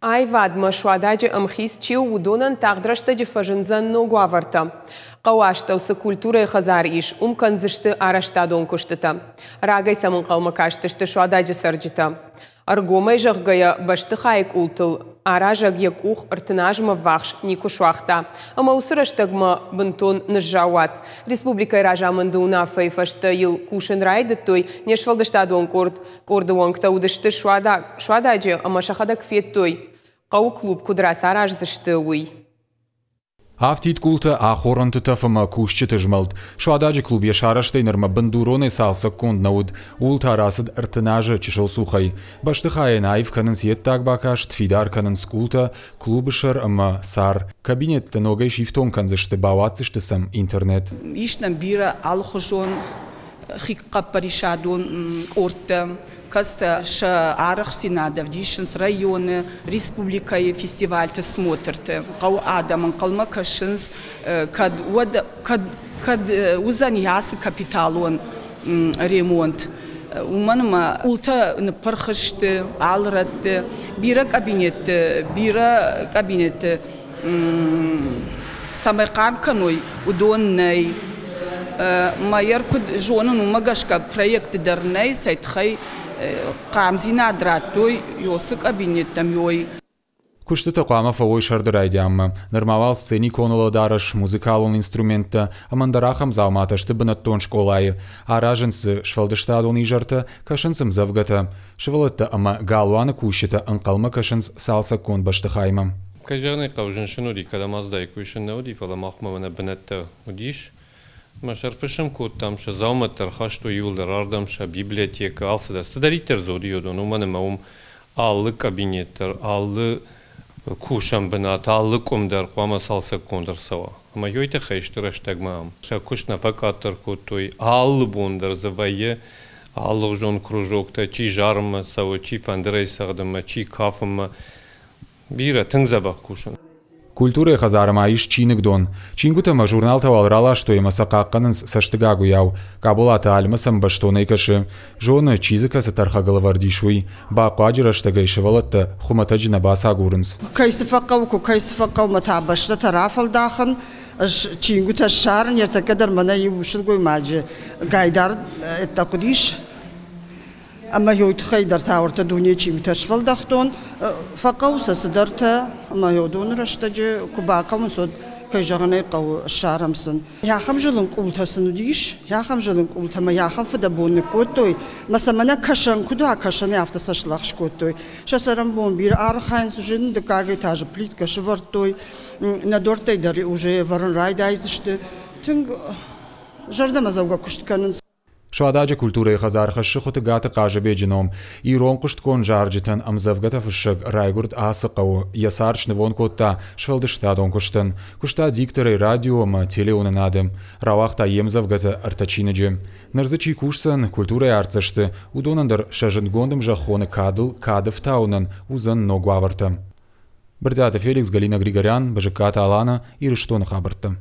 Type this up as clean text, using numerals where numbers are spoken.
Аивадмӕ Суададжы ӕмхиц чи у, уыдонӕн тагъд рӕстӕджы фӕзындзӕн ног уавӕртӕ. Хъӕуы астӕу цы культурӕйы хӕдзар ис, уым кӕндзысты арӕзтадон куыстытӕ. Рагӕй сӕм ӕнхъӕлмӕ кастысты Суададжы цӕрджытӕ. Ӕргомӕй зӕгъгӕйӕ, бӕстыхайы къултыл аразӕг йӕ къух 30 азмӕ ввахс никуы суагъта. Ӕмӕ уыцы рӕстӕгмӕ бынтон ныззаууат. Республикӕйы разамынды уынаффӕйы фӕстӕ йыл кусын райдыдтой. Не сфӕлдыстадон къорд Къорды уӕнгтӕ уыдысты Суададжы ӕмӕ сӕхӕдӕг федтой, хъӕуы клуб куыд рацараздзысты, уый. Афтид къултӕ, ахорӕнты тӕф ӕмӕ кусджыты змӕлд. Суададжы клуб йӕ сарӕзтӕй нырмӕ бындуронӕй цалцӕггонд нӕ уыд. Ууыл та рацыд 30 азы чысыл цухӕй. Бӕстыхайӕн аив кӕнынц йе ддаг бакаст, фидар кӕнынц къултӕ, клубы сӕр ӕмӕ цар. Кабинеттӕ ногӕй сифтонг кӕндзысты, бауадздзысты сӕм интернет. Ис нӕм бирӕ алыхуызон хихъхъӕппӕрисадон къордтӕ, кӕцытӕ сӕ арӕхстдзинад ӕвдисынц районы, республикӕйы фестивальты, смотрты. Хъӕуы адӕм ӕнхъӕлмӕ кӕсынц, кӕд, уӕд, кӕд, кӕд уыдзӕни ацы капиталон ремонт. Уымӕн ӕмӕ къултӕ ныппырх сты алы рӕтты, бирӕ кабинетты, бирӕ кабинетты цӕмӕй хъарм кӕной, уыдон нӕй. Мӕйӕр куыд зонын, уымӕ гӕсгӕ проекты дӕр нӕй, цӕй тыххӕй хъармдзинад радтой ёсы кабинеттӕм ёй. Куыстытӕ хъуамӕ фӕуой сӕрды райдианмӕ. Нырма уал сценикон уӕлӕдарӕс, музыкалон инструменттӕ ӕмӕ ӕндӕр ахӕм дзауматӕ сты бынӕттон скъолайы. Аразынц дзы сфӕлдыстадон изӕртӕ, кӕсынц ӕмдзӕвгӕтӕ. Сывӕллӕттӕ ӕмӕ галуаны кусджытӕ ӕнхъӕлмӕ кӕсынц цалцӕггонд бӕстыхаймӕ. Кӕй зӕгъын ӕй хъӕуы, зын сын уыди, кӕдӕм ацыдаиккой, сын нӕ уыди, фӕлӕ махмӕ мӕнӕ бынӕттӕ уыдис. Мӕ сӕрфысым кодтам, сӕ дзаумӕттӕ ӕрхастой иууылдӕр ардӕм, сӕ библиотекӕ, алцыдӕр. Цыдӕриддӕр дзы уыди, уыдон, уымӕн ӕмӕ уым алы кабинет дӕр, алы кусӕн бынат, алы къуым дӕр хъуамӕ цалцӕггонд ӕрцӕуа. Ӕмӕ уый тыххӕй сты рӕстӕгмӕ ам. Сӕ куыст нӕ фӕкъаддӕр кодтой, алы бон дӕр дзы вӕййы алыгъуызон кружоктӕ, чи зарынмӕ цӕуы, чи фӕндырӕй цӕгъдынмӕ, чи кафынмӕ. Бирӕ, тынг дзӕбӕх кусын. Культурӕйы хӕдзары ма ис чиныгдон. Чингуытӕ ӕмӕ журналтӕ уал раластой ӕмӕ сӕ хъахъхъӕнынц цӕстыгагуыйау. Къаболаты Альмӕ сӕм бӕстонӕй кӕсы. Зоны, чи дзы кӕцы тӕрхӕгыл ӕвӕрд ис, уый. Бахъуаджы рӕстӕгӕй сывӕллӕттӕ хуымӕтӕджы нӕ бацагурынц. Кӕй цы фӕхъӕуы, куы кӕй цы фӕхъӕуы, мӕ та бӕстӕтӕ рафӕлдахын, ӕз чингуытӕ ссарын, ӕртӕккӕ дӕр мӕнӕ иу сылгоймаджы гайдар ӕддӕ хъуыдис. Ӕмӕ уый тыххӕй дӕр та уӕртӕ дуне чингуытӕ сфӕлдӕхтон. Фӕхъӕуы сӕ цыдӕртӕ, ӕмӕ уыдоны рӕстӕджы куы бахъӕуынц, уӕд, кӕй зӕгъын ӕй хъӕуы, ссарӕм сын. Ахӕм зылын къултӕ сын уыдис, ахӕм зылын къултӕ ӕмӕ ахӕм фыдӕбон ныккодтой, ӕмӕ сӕ мӕнӕ кӕсӕн куыд уа, кӕсӕнӕй афтӕ сӕ слӕгъз кодтой. Сӕ цӕрӕнбон бирӕ архайынц, уже дыккаг этажы плиткӕ сывӕрдтой, нӕ дуӕрттӕй дӕр уже ӕвӕрын райдайдзысты. Тынг зӕрдӕмӕдзӕугӕ куыст кӕнынц. Суададжы культурӕйы хӕдзар хӕссы Хуытыгаты Хъазыбеджы ном. Ирон хъуыстгонд зарджытӕн ӕмдзӕвгӕтӕ фыссӕг райгуырд ацы хъӕуы. Йӕ цард снывонд кодта сфӕлдыстадон куыстӕн. Куыста дикторӕй радио ӕмӕ телеуынынады. Рауагъта йе мдзӕвгӕтӕ ӕртӕ чиныджы. Ныр дзы чи кусдзӕн, культурӕйы артдзӕсты, уыдонӕн дӕр сӕ зындгонд ӕмзӕххоны кадыл кады фтауынӕн уыдзӕн ног уавӕртӕ. Брытъиаты Феликс, Галина Григорян, Бызыккаты Алана, Ирыстоны хабӕрттӕ.